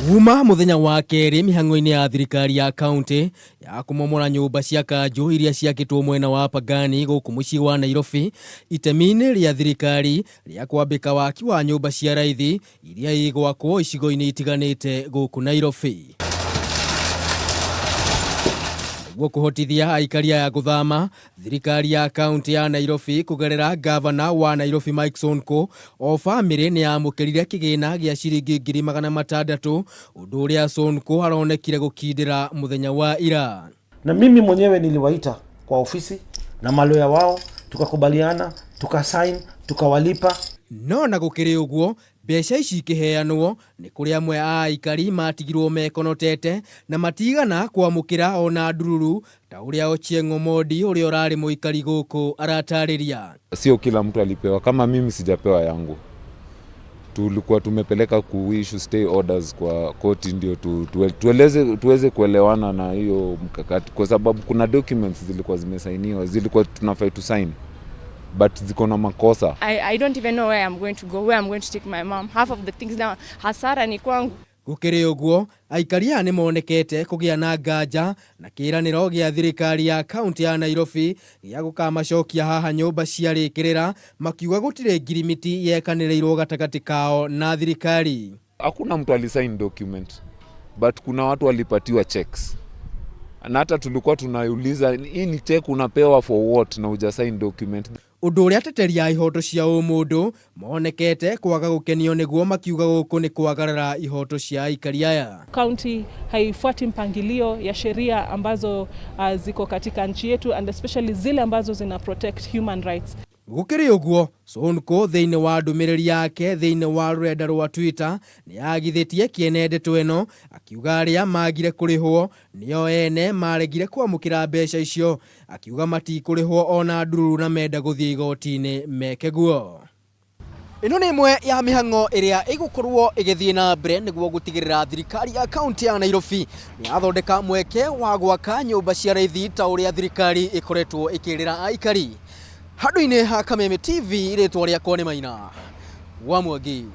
Kuma mũthenya wa kerĩ mĩhang'o-inĩ ya thirikari ya kaunti ya kũmomora nyũmba cia kanjũ iria ciakĩtwo mwena wa Pangani gũkũ mũciĩ wa Nairobi, itemi-inĩ rĩa thirikari rĩa kwambĩka waki wa nyũmba cia raithi iria igwakwo icigo-inĩ itiganĩte gũkũ Nairobi. Nĩguo kũhotithia aikari aya gũthama, thirikari ya kaunti ya Nairobi kũgerera ngavana wa Nairobi Mike Sonko, o bamĩrĩ nĩ yamũkĩrire kĩgĩna gĩa ciringi 600,000, ũndũ ũrĩa Sonko aronekire gũkindĩra mũthenya wa ira. Na mimi mwenyewe niliwaita kwa ofisi na maloya wao, tukakubaliana, tukasign, tukawalipa. No na gũkĩrĩ ũguo, mbeca ici ikĩheanwo nĩ kũrĩ amwe a aikari matigirwo mekonotete na matigana kwamũkĩra ona ndururu ta ũrĩa Ochieng Omondi ũrĩa ũrarĩ mũikari gũkũ aratarĩria. Sio kila mtu alipewa, kama mimi sijapewa yangu. Tulikuwa tumepeleka kuissue stay orders kwa koti ndio tueleze, tuweze kuelewana na hiyo mkakati, kwa sababu kuna documents zilikuwa zimesainiwa, zilikuwa tunafai to sign but ziko na makosa. I don't even know where I'm going to go, where I'm going to take my mom. Half of the things now, hasara ni kwangu. Gũkĩrĩ ũguo, aikari aya nĩ monekete kũgĩa na nganja na kĩĩranĩro gĩa thirikari ya kaunti ya Nairobi gĩa gũkamacokia haha nyũmba ciarĩkĩrĩra, makiuga gũtirĩ ngirimiti yekanĩrĩirwo gatagatĩ kao na thirikari. Hakuna mtu alisign document but kuna watu walipatiwa checks, na hata tulikuwa tunauliza, hii ni check unapewa for what na huja sign document? Ũndũ ũrĩa ateteri a ihoto cia ũmũndũ monekete kwaga gũkenio nĩguo, makiuga gũkũ nĩ kwagarara ihoto cia aikari aya. Kaunti haifuati mpangilio ya sheria ambazo ziko katika nchi yetu and especially zile ambazo zina protect human rights. Gũkĩrĩ ũguo, Sonko thĩinĩ wa ndũmĩrĩri yake thĩinĩ wa rũrenda rwa Twitter nĩ agithĩtie kĩene ndeto ĩno, akiuga arĩa magire kũrĩhwo nĩo ene maregire kwamũkĩra mbeca icio, akiuga matikũrĩhwo ona ndururu na menda gũthiĩ igoti-inĩ meke guo. Ĩno nĩ ĩmwe ya mĩhang'o ĩrĩa ĩgũkorwo ĩgĩthiĩ na mbere nĩguo gũtigĩrĩra thirikari ya kaunti ya Nairobi nĩ yathondeka mweke wa gwaka nyũmba cia raithi ta ũrĩa thirikari ĩkoretwo ĩkĩrĩra aikari. Handũ-inĩ ha Kameme TV, rĩtwa rĩakwa nĩ Maina wa Mwangi.